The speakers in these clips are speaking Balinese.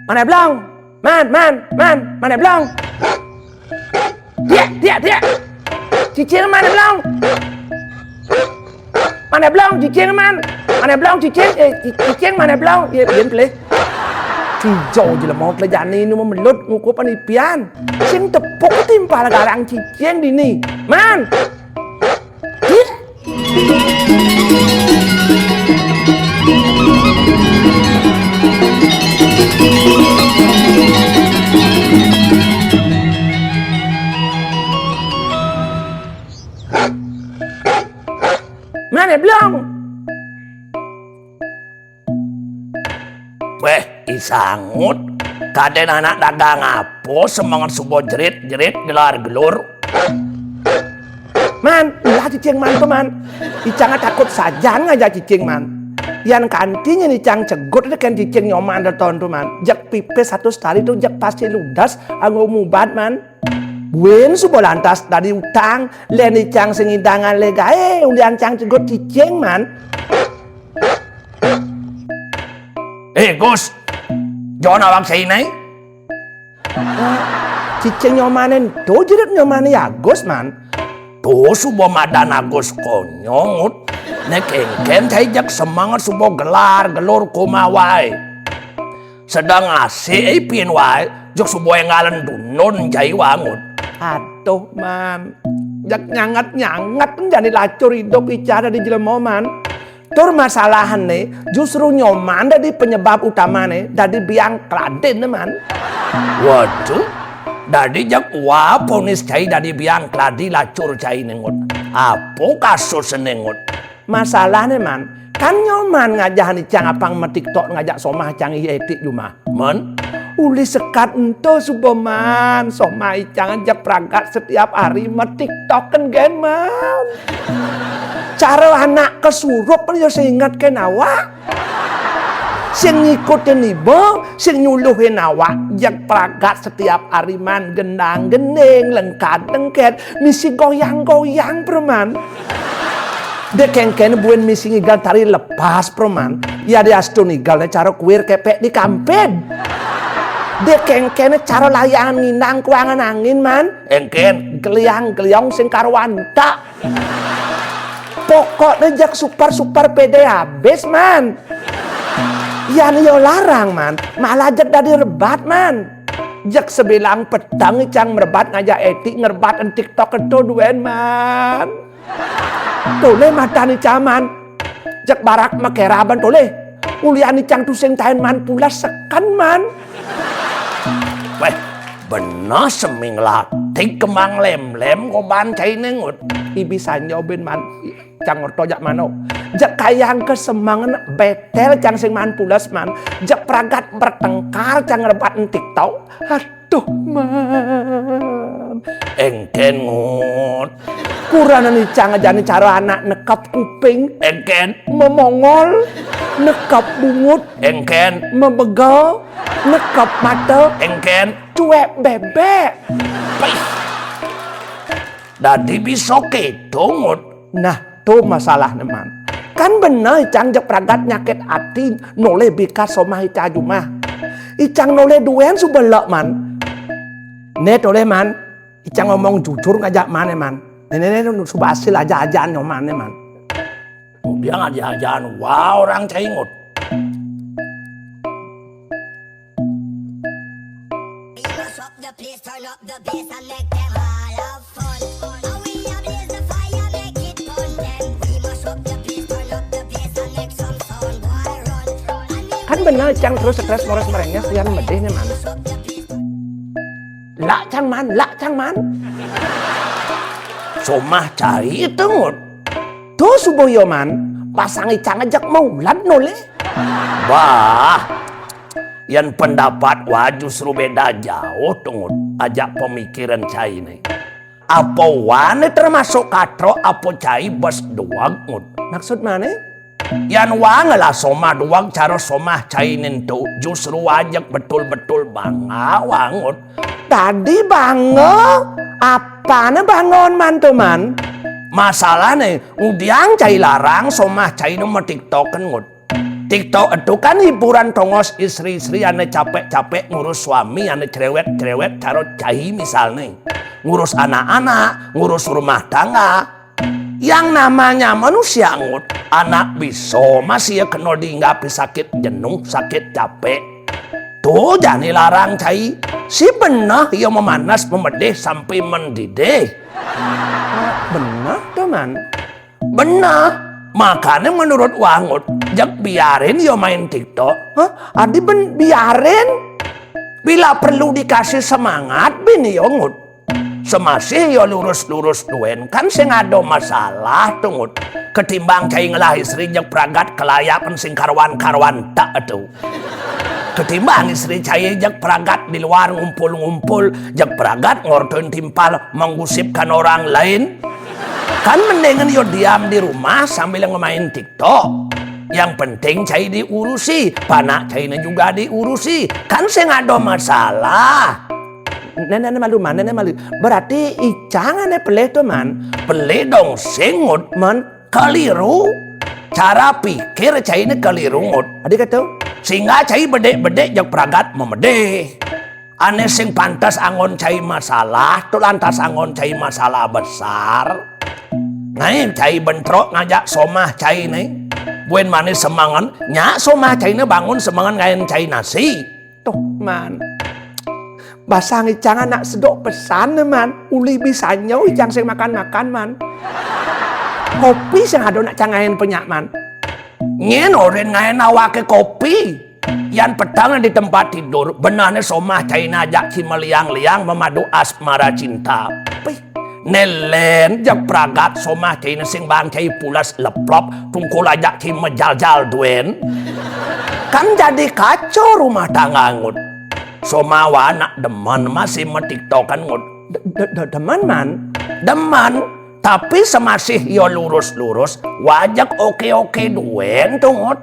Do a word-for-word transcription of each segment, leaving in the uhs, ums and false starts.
Mané blong? Man, man, man, mané blong? Diak, diak, diak. Cicing mané blong? Mané blong cicing, man? Mané blong cicing? Eh, ci-, cicing mané blong? Yén, yén pelih. Cijo jelema klejane nu memelut ngukup panipian. Sing tepuk timpal garang cicing dini. Man. Diak. Mané blong? Wéh, I Sangut, kadén anak dagang apa semenget suba jerit-jerit gelar-gelur? Man, ulah cicing man to, man. Icang takut sajan ngajak cicing, man. Yan kanti nyén icang cegut tekén cicing Nyoman teton to, man. Jeg pipis satus tali to jeg pasti ludes anggo mubat, man. Buin suba lantas dadi utang, lén icang sing ngidangan lé gaé, ulian cang cegut cicing, man. Eh, Gus, jon awak sainai? Cicing Nyomané ento jerit Nyomané Agus, man. To suba madan Agus konyo, Ngut. Né kénkén cai jeg semenget suba gelar-gelur kumaha waé. Sedeng asik ipin waé, jeg suba énggalan dunun cai wangut. Aduh, man. Jeg nyanget-nyanget jani lacur idup ica dadi jelema, man. Tur masalahané justru Nyoman dadi penyebab utamané dadi biang keladiné, man. Waduh, dadi jeg wa ponis cai dadi biang keladi lacur cainé, Ngut. Apa kasusné, Ngut? Masalahné, man, kan Nyoman ngajahin icang apang ma-TikTok ngajak somah cang I Éti jumah. Men? Uli sekat ento suba, man, somah icang jeg pragat setiap hari ma-TikToken gén, man. Cara anak kesurup ya sing ingetken awak. Sing ngikutin iba, sing nyuluhin awak, jeg pragat setiap hari, man, gendang-gending, lengkad-lengked, misi goyang-goyang, preman. Dek kénkén buin misi ngigal tari lepas, preman. Ya diastu ngigalné cara kuir kepek di kampid. Dek kénkén cara layangan nginang kuangan angin, man. Éngkén geliang-geliong sing karuan tak. Pokokné jeg super-super pédé abis, man. Yan ya larang, man. Malah jeg dadi rebat, man. Jeg sebilang peteng icang merebat ngajak Éti ngerebat en TikTok ento duen, man. Tolih matan icang, man. Jeg barak makeraban tolih. Ulian icang tusing taén man pules seken, man. Wéh, beneh semi nglatig kembang lemlem goban cainé, Ngut. Ibi sanjo bin, man. Cang orta jak mano. Jeg kayang kesemengen betel cang sing man pules, man. Jeg pragat bertengkar cang ngerebat en TikTok. Aduh, man. Éngkén, Ngut? Kuranan icang jani cara anak nekep kuping. Éngkén? Memongol. Nekep bungut. Éngkén? Memega. Nekep mata. Éngkén? Cuek bebek. Pih. Dadi bisa kéto, Ngut? Nah, to masalahné, man. Kan beneh icang jeg pragat nyakit ati nolih bikas somah ica jumah. Icang nolih duen suba lek, man. Né tolih, man. Icang ngomong jujur ngajak mané, man. Né, né, né, suba asil aja-ajaan Nyomané, man. Kemudian aja-ajaan wa orang cai, Ngut. We mash up the place, turn up the bass and make them all have fun. And we a blaze the fire, make it burn them. We mash up the place, turn up the bass and make some sound boy run. And we Kan beneh cang terus stres moros merengnya sian medih né, man. Mash up the place. Lak cang, man, lak cang, man. Somah cai itu, Ngut. To suba ya, man, pasang icang ajak maulad nolih. Bah, yan pendapat wa justru beda jauh to, Ngut, ajak pemikiran cainé. Apa wa né termasuk katra, apa cai bes dueg, Ngut? Maksud mané? Yan wa ngelah somah dueg cara somah cainé ento, justru wa jeg betul-betul bangga wa, Ngut. Dadi bangga? Apané banggain man to, man? Masalahné, ngudiang cai larang somah cai nu ma-TikToken, Ngut. TikTok itu kan hiburan tongos istri-istri ane capek-capek ngurus suami ane cerewet-cerewet cara cai misalnya. Ngurus anak-anak, ngurus rumah tangga. Yang namanya manusia ngut, anak bisa masih ya kena dihinggapi sakit jenuh, sakit capek. Tuh jani larang cai. Si benah ia memanas memedih sampai mendidih. Benah tuh man. Benah. Makanya menurut wangut, jak biarin ia main TikTok. Hah? Adi ben biarin. Bila perlu dikasih semangat bin ia ngut. Semasih ia lurus-lurus duen kan sing ada masalah tuh ngut. Ketimbang cai ngelah istri jak pragat kelayapan sing karuan-karuan tak tu. Ketimbang istri cai jak pragat di luar ngumpul-ngumpul, jak pragat ngortoin timpal menggusipkan orang lain. Kan mendingan yo diam di rumah sambil ngemain TikTok. Yang penting cai diurusi, panak caine juga diurusi. Kan sing ada masalah. Nenek malu man, nenek malu. Berarti icang ane pelih tuh man. Pelih dong singut man. Keliru. Cara pikir cai ini keliru ngut. Adi kata? Sehingga cai bedek-bedek jak pragat memedih. Ane sing pantas angon cai masalah, tu lantas angon cai masalah besar. Ngai cai bentrok ngajak somah cai ne. Buen manis semangan, nyak somah cai ne bangun semangan ngain cai nasi. Tuh man. Basang icang anak sedok pesan ne man. Uli bisanya icang sing makan-makan man. Kopi sing ada nak cangain penyak man. Nyen oren ngain awake kopi. Yan petang di tempat tidur, benane somah cai ne ajak ci meliang-liang memadu asmara cinta. Pih, nelen jak pragat somah cai ne sing bang cai pulas leplop, tungkul ajak ci mejaljal duen. Kan jadi kacau rumah tangga ngut. Somah wa nak demen masih metiktokan ngut. De- de- de- demen man. Demen. Tapi semasih yo lurus-lurus, wajak oke-oke duen tuh ngut.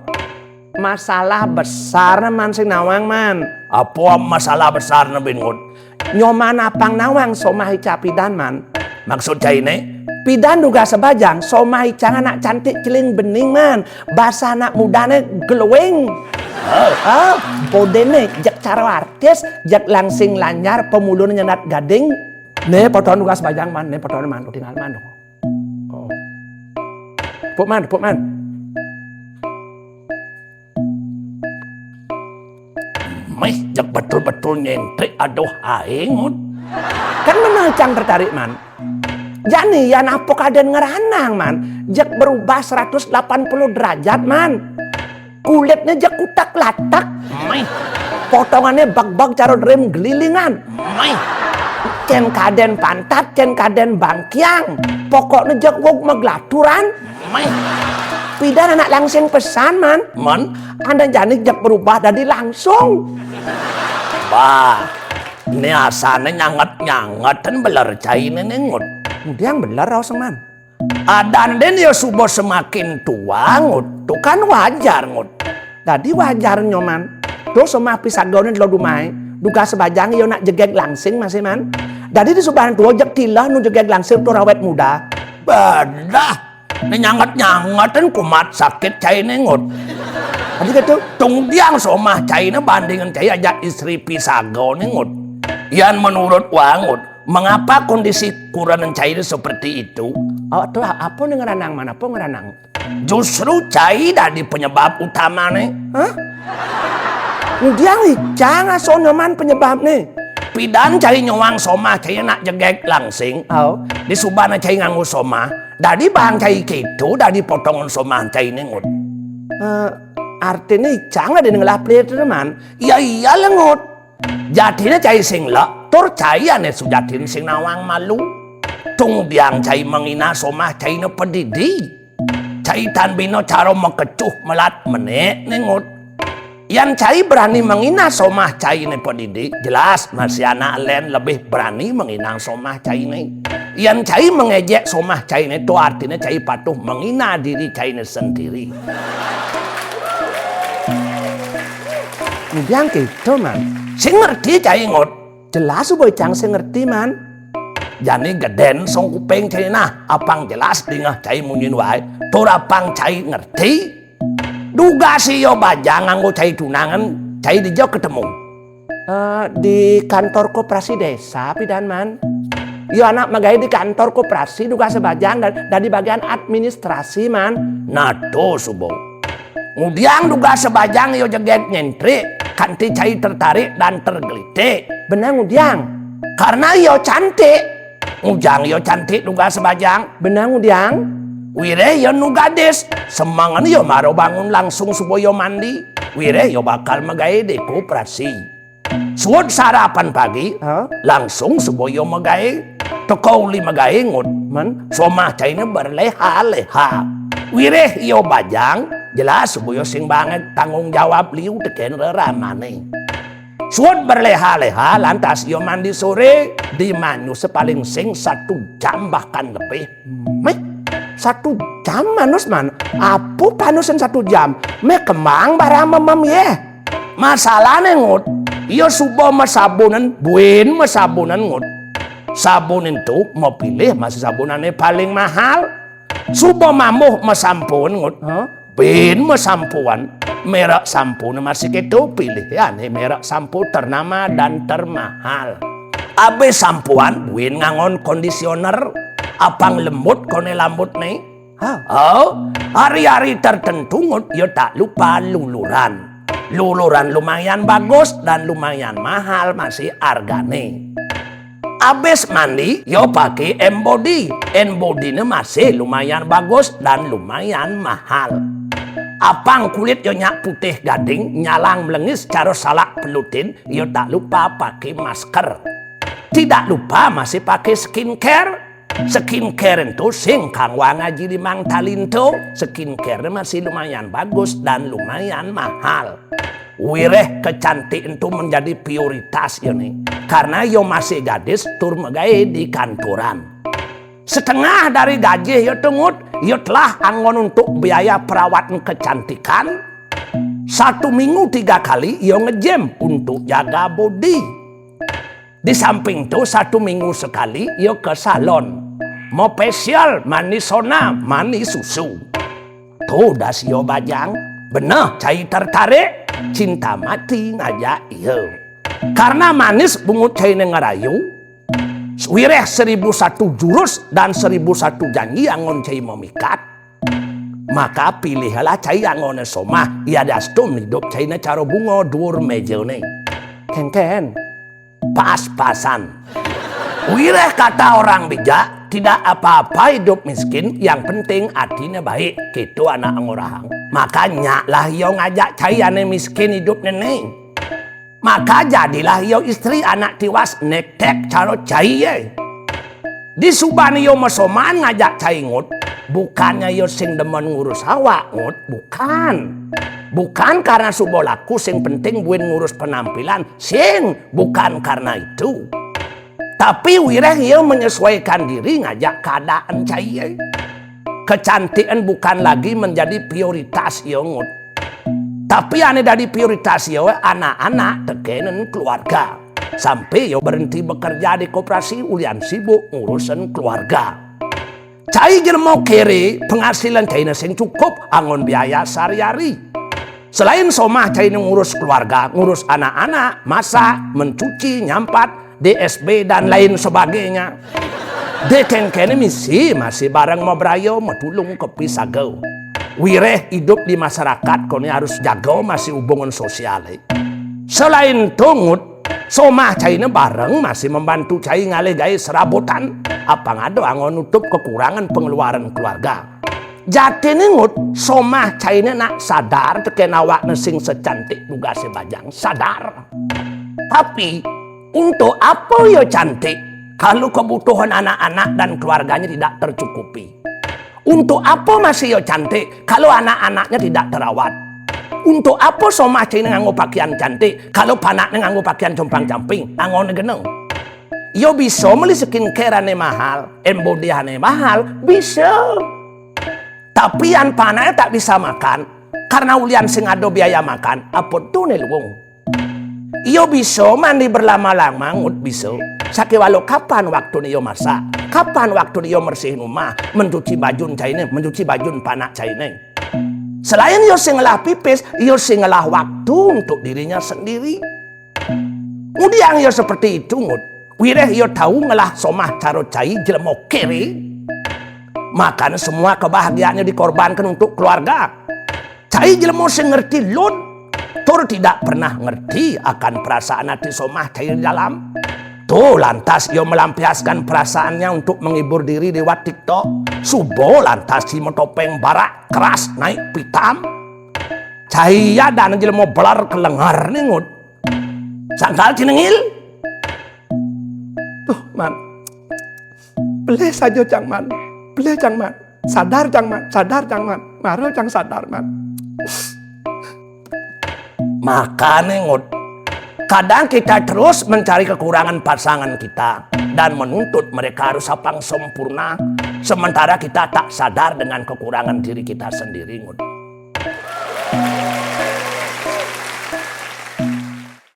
Masalah besar ne man sing nawang man. Apa masalah besar ne bin ngut? Nyoman apang nawang somah ica pidan man. Maksud cai ne? Pidan duga sebajang somah icang anak cantik celing bening man. Basa anak mudane glowing. Ah, podene jak cara artis, jak langsing lanyar, pemulune nyendat gading. Ne poton duga sebajang man, ne poton man, tinggal man. Oh. Puk man, puk man. Meh, jak betul-betul nyentik, aduh aing ngut. Kan menang cang tertarik man. Jani yan apa kaden ngeranang man. Jak berubah seratus delapan puluh derajat man. Kulitnya jak kutak latak. Meh. Potongannya bag-bag cara rem gelilingan. Meh. Cen kaden pantat, cen kaden bangkiang. Pokoknya jak wog meglaturan. Meh. Pidan anak langsing pesan man. Man. Anda jani jak berubah dari langsung. Bah. Ini asane nyanget-nyanget dan beler cai ini ngut. Kemudian beler raos man. Adan den ya suba semakin tua ngut. Tuh kan wajar ngut. Dadi wajar nyoman. Tuh somah pisagone lo dumai. Duga sebajang yo nak jegeg langsing masih man. Dadi di subahan tua jak tilah nu jegeg langsing tuh rawet muda. Bedah. Ini nyanget-nyanget dan kumat sakit cai ne ngut. Tadi kata, tungdiang somah cai ne bandingan cai ajak istri pisaga ne ngut. Yan menurut wa ngut, mengapa kondisi kurenan cai ne seperti itu? Oh, tuh apa ne ngeranang man, apa ngeranang? Justru cai dadi penyebab utama ne. Hah? Udiang icang aso nyoman penyebab ne. Pidan cai nyuang somah cai nak jegeg langsing. Oh. Di subana cai nganggu somah. Dadi bang cai kitu, dadi potongan somah cai ne ngut. Eh, artine icang dadi ngelah pelit ne man. Ya iya le ngut. Jatine cai sing lek, tur cai ane sujatin sing nawang malu. Tungdiang cai mengina somah cai ne pedidi. Cai tan bina cara mekecuh melat menek ne ngut. Yan cai berani mengina somah cai ne pedidi, jelas masih anak len lebih berani mengina somah cai ne. Yan cai mengejek somah cai ne, tu artine cai patuh mengina diri cai ne sendiri. Udiang kitu man. Sing ngerti cai ngut. Jelas uba icang sing ngerti man. Jani geden song kuping cai nah, apang jelas dingeh cai munyin wae. Tur apang cai ngerti. Dugas iyo Bajang nganggo cai tunangan, cai dija ketemu? Eh, di kantor koperasi desa, pidan, Man. Iyo anak magaé di kantor koperasi, dugas Bajang da-, dadi bagian administrasi, Man. Nah, to suba. Ngudiang dugas Bajang iyo jegég nyentrik, kanti cai tertarik dan tergelitik. Beneh ngudiang. Karena iyo cantik. Ngujang iyo cantik dugas Bajang. Beneh ngudiang. Wiréh iyo nu gadis, semengan iyo mara bangun langsung suba iyo mandi. Wiréh iyo bakal magaé di koperasi. Suud sarapan pagi, Hah? langsung suba iyo magaé. Teka uli magaé, Ngut. Man? Somah cainé berléha-léha. Wiréh iyo Bajang, jelas suba iyo sing banget tanggung jawab liu tekén reramané. Suud berléha-léha, lantas iyo mandi soré, di manus paling sing satu jam bahkan lebih. Méh, satu jam manus, Man? Apa panusan satu jam? Méh kembang barang memem yéh. Masalahné, Ngut, iyo suba masabunan, buin masabunan, Ngut. Sabun ento mapilih masih sabunané paling mahal. Suba mambuh masampuan, Ngut. Hah? Buin masampuan, merek sampuné masih kéto pilihané, merek sampo ternama dan termahal. Abis sampuan, buin ngangon kondisioner, apang lembut koné lambutné. Hah? Oh, hari-hari tertentu, Ngut, iyo tak lupa luluran. Luluran lumayan bagus dan lumayan mahal masih argané. Abis mandi, iyo paké hand body. Hand body-né masih lumayan bagus dan lumayan mahal. Apang kulit iyo nyak putih gading, nyalang melengis cara salak pelutin, iyo tak lupa paké masker. Tidak lupa masih paké skincare. Skincare ento sing kanggoang Aji Limang Talinto. Skincare masih lumayan bagus dan lumayan mahal. Wiréh kecantikan ento menjadi prioritas iyo né. Karena iyo masih gadis tur magaé di kantoran. Setengah dari gaji iyo to, Ngut, iyo telah anggon untuk biaya perawatan kecantikan. Satu minggu tiga kali iyo nge-gym untuk jaga body. Di samping to, satu minggu sekali iyo ke salon. Mau facial, mani sona, mani susu. To das iyo Bajang, beneh cai tertarik, cinta mati ngajak iyo. Karena manis bungut cainé ngerayu, wiréh seribu satu jurus dan seribu satu janji anggon cai mamikat, maka pilihlah cai anggoné somah, yadiastun idup cainé cara bunga duur méjané. Kénkén. Pas-pasan. Wiréh kata orang bijak, tidak apa-apa hidup miskin, yang penting hatinya baik. Kéto anak ngorahang. Maka nyaklah iyo ngajak cai ané miskin hidupné né. Maka jadilah iyo istri anak tiwas nektek cara caié. Disubané iyo masomahan ngajak cai, Ngut, bukannya iyo sing demen ngurus awak, Ngut, bukan. Bukan karena suba laku sing penting buin ngurus penampilan, sing bukan karena itu. Tapi wiréh iyo menyesuaikan diri ngajak keadaan caié. Kecantikan bukan lagi menjadi prioritas iyo, Ngut. Tapi ané dadi prioritas iyo anak-anak tekénen keluarga. Sampai iyo berhenti bekerja di koperasi ulian sibuk ngurusin keluarga. Cai jelema kéré, penghasilan cainé sing cukup anggon biaya sehari-hari. Selain somah cainé ngurus keluarga, ngurus anak-anak, masak, mencuci, nyampat, D S B, dan lain sebagainya. Dé kénkén misi masih bareng mabraya, matulung ka pisaga. Wiréh idup di masyarakat koné harus jaga masih hubungan sosial. Selain to, Ngut, somah cainé bareng masih membantu cai ngalih gaé serabutan. Apang ada anggon nutup kekurangan pengeluaran keluarga. Jatiné, Ngut, somah cainé nak sadar tekén awakné sing secantik dugasé Bajang, sadar. Tapi, untuk apa iyo cantik kalau kebutuhan anak-anak dan keluarganya tidak tercukupi? Untuk apa masih iyo cantik kalau anak-anaknya tidak terawat? Untuk apa somah cainé nganggo pakaian cantik kalau panakné nganggo pakaian compang-camping, anggoné geneng? Iyo bisa meli skincare ané mahal, hand body ané mahal, bisa. Tapi yén panakné tak bisa makan, karena ulian sing ada biaya makan, apa to né luung? Iyo bisa mandi berlama-lama, Ngut, bisa. Sakéwala kapan waktuné iyo masak? Kapan waktuné iyo mersihin umah, mencuci bajun cainé, mencuci bajun panak cainé? Selain ia sing ngelah pipis, ia sing ngelah waktu untuk dirinya sendiri. Ngudiang ia seperti itu, Ngut. Wiréh ia tau ngelah somah cara cai jelema kéré. Makané semua kebahagiaannya dikorbankan untuk keluarga. Cai jelema sing ngerti lud, tur tidak pernah ngerti akan perasaan ati somah cai dalam. Tuh lantas ia melampiaskan perasaannya untuk menghibur diri liwat TikTok. Suba lantas si topéng barak keras naik pitam. Cai adan jelema beler kelengar né, Ngut. Sangkal Cinengil. Tuh, Man. Pelih saja, Cang Man. Pelih, Cang Man. Sadar, Cang Man. Sadar, Cang Man. Mara, Cang, sadar, Man. Makané, Ngut, kadang kita terus mencari kekurangan pasangan kita dan menuntut mereka harus apang sempurna, sementara kita tak sadar dengan kekurangan diri kita sendiri, Ngut.